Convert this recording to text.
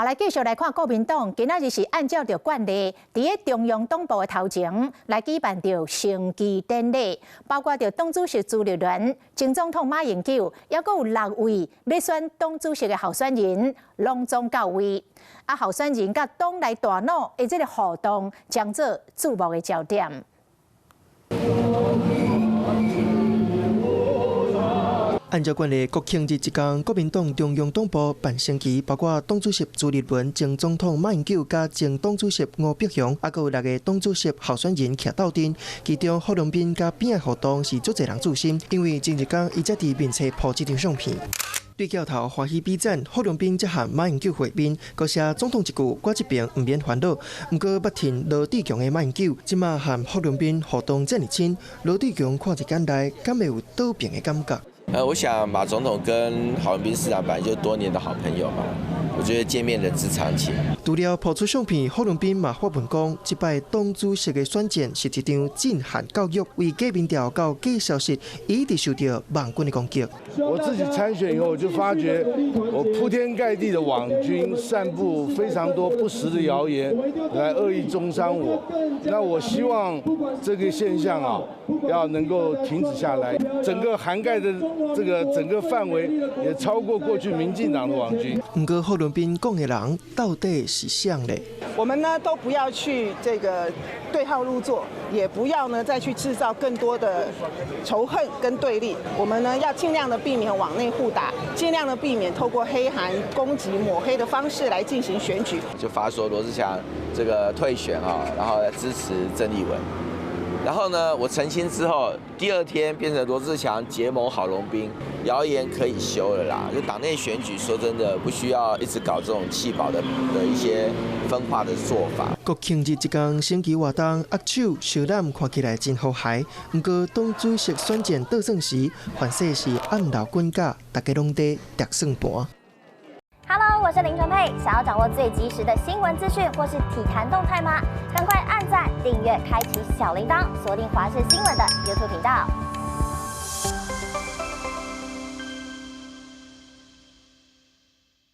好，來繼續來看國民黨，今仔日是按照著慣例，佇咧中央黨部的頭前來舉辦著升旗典禮，包括著黨主席朱立倫、前總統馬英九，抑閣有六位欲選黨主席的候選人，攏總到位。啊，候選人佮黨內大腦的這个互動，將做矚目的焦點。按照慣例，國慶日這工，國民黨中央黨部辦升旗，包括黨主席朱立倫、前總統馬英九、佮前黨主席吳伯雄，抑閣有六个黨主席候選人徛鬥陣。其中，郝龍斌佮扁的互動是足濟人注心，因為前一工伊才佇面冊 po 這張相片。對鏡頭歡喜比讚，郝龍斌才和馬英九會面，閣寫總統一句，我這邊毋免煩惱。毋過，捌挺羅智強的馬英九，這馬和郝龍斌互動遮爾親，羅智強看佇眼內，敢會有倒爿的感覺？我想馬總統跟郝龍斌市長本來就多年的好朋友嘛，我覺得見面人之常情。除了 po 出相片，郝龍斌嘛發文講，這擺黨主席的選戰是一場震撼教育，為假民調佮假消息，一直受到網軍的攻擊。我自己參選以後，我就發覺我鋪天蓋地的網軍散布非常多不實的謠言，來惡意中傷我。那我希望這個現象啊，要能夠停止下來，整個涵蓋的這個整個範圍也超過過去民進黨的網軍。毋過郝龍斌講的人到底是誰呢？我們呢都不要去這個對號入座，也不要呢再去製造更多的仇恨跟對立。我們呢要盡量的避免網內互打，盡量的避免透過黑函攻擊、抹黑的方式來進行選舉。就發說羅智強這個退選啊，然後來支持鄭麗文。然後呢，我澄清之後，第二天變成羅智強結盟郝龍斌，謠言可以休了啦。就黨內選舉，說真的，不需要一直搞這種棄保的一些分化的做法。國慶日這工升旗活動，握手相攬看起來真和諧。毋過黨主席選戰倒算時，凡勢是暗流滾架，大家攏佇疊算盤。 Hello，我是林純佩。想要掌握最及時的新聞資訊或是體壇動態嗎？趕快按讚、訂閱、開啟小鈴鐺，鎖定華視新聞的 YouTube 頻道。